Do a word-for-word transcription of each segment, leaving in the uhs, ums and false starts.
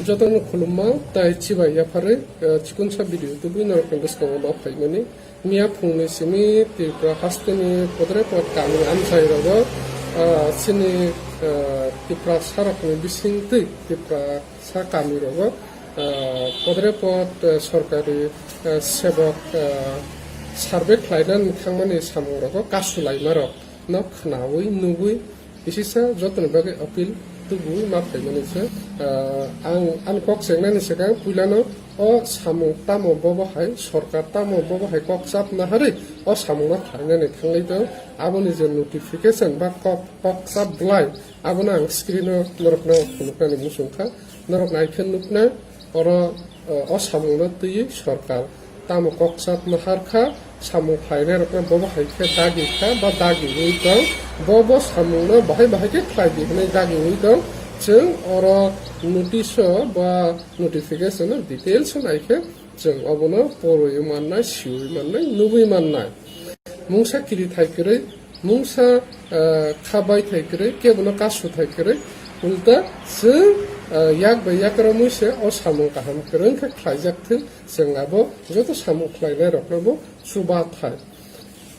Jotono khulumma tai chibai yapharwi, eh, chikonsa video tubui norokni bwskango ma phaimani. Miya phungni simi Tripura hasteni podre pod kami amchai rogo, ah, chini, ah, Tiprasa rokni bisingtwi Tiprasa kami rogo, ah, podre pod, ah, sorkari, ah, sebok, ah, survey khlainani thangmani samung rogo kasu laima rok no khnaui nugui Bisisa jotoni bagwi appeal tubui ma phaimani se, ah, ang ani kok chengnani swkang puilano o samung tamo bobo hai, sorkar tamo bobo hai kok chap naharwi o samungno khlainani thangwi tong. Aboni je notification ba kok, kok chap bwlai, abono ang screen-o norokno phunuknani muchung kha. Norok naikhe nuknai, oro, eh, o samungno twiwi sorkar tamo kok chap nahar kha, samung khlainairokno bobo hai khe dagi kha ba dagiwi tong, bo bo samungno bahai bahai khe khlai di hwnwi dagiwi tong. Chwng oro notice-o ba notification-o details-o nai khe chwng obono porwi mannai, siwi mannai, nugwi mannai. Mungsa kiri thai kwrwi, mungsa, ah, kha bai thai kwrwi, kebono kasu thai kwrwi, ulta chwng, ah, yak bai yak romwi se o samung kaham kwrwng khe khlaijak thung, chwng abo joto samung khlainai rokno bo chuba thai.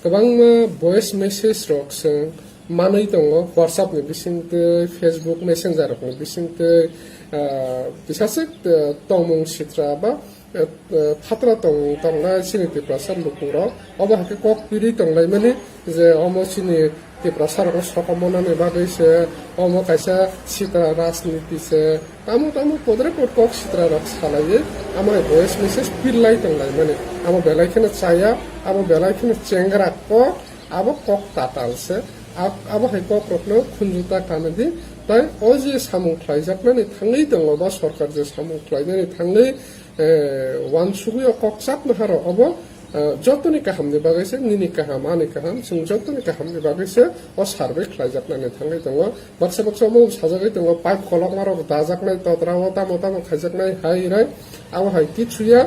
Kwbangma voice message rok chwng manwi tongo, WhatsApp ni bisingtwi, Facebook Messenger rokni bisingtwi, ah, bisaswk, ah, tongmung sitra ba eh, eh, phatra tong, tongnai chini Tiprasa lukurok. Obo hai khe kok piri tonglaimani je omo chini Tiprasa rokno sokomornani bagwi se, omo kaisa sitra rajniti se, tamo tamo podre pod kok sitra rok salaiwi, amo hai voice message pirlai tonglaimani. Amo belai kheno chaya, abo belai kheno chengra kok, abo kok tatal se. Ab-, abo hai kok rokno khunju ta kanadi, tai o je samung khlaijaknani thangwi tongo ba sorkar je samung khlainani thangwi eh, uansugwi o kok chapna haro obo, eh, jotoni kahamni bagwi se, nini kaham, ani kaham, chwng jotoni kahamni bagwi se o survey khlaijaknani thangwi tongo. Baksa baksa omo sajagwi tongo, pipe kolokmarok dajaknai, totra o tamo tamo khaijaknai, hai rai, abo hai kichuya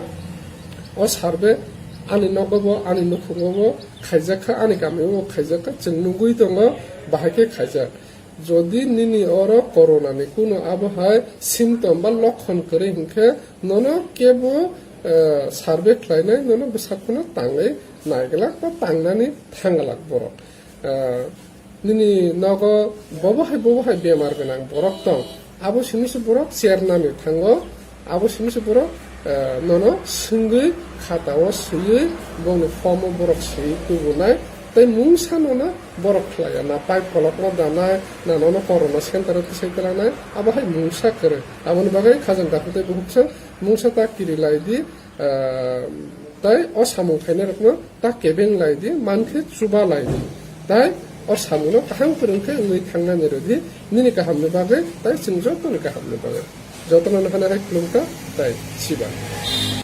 o survey ani nogo bo, ani nukhungo bo khaijak kha, ani kamio bo khaijak kha, chwng nugwi tongo, bahai khe khaijak. Jodi nini oro corona ni kunu abo hai symptom ba lokhon kwrwi hinkhe nono kebo, eh, survey khlainai nono bwsakno tangwi naiglak ba tangnani thangglak borok. Eh, nini nogo bobo hai bobo hai bemar gwnang borok tong, abo simi se borok chernani thango. Abo simi se borok, eh, nono swngwi khatao swiwi bongni form o borok swiwi tubunai. Tei mungsa nono borok khlaiya, na pipe kolokma danai, na nono corona center o tisai twlanai, abo hai mungsa kwrwi. Aboni bagwi khajang dakhwtwi bukhuk se mungsa ta kiri lai di, eh, tei o samung khainai rokno ta kebeng lai di, mankhe chuba lai di. Tai o samungno kaham kwrwng khe wngwi thangnani rwdi, nini kahamni bagwi, tai chwng jotoni kahamni bagwi. Jotono no hana hai khulumkha, tai chiba.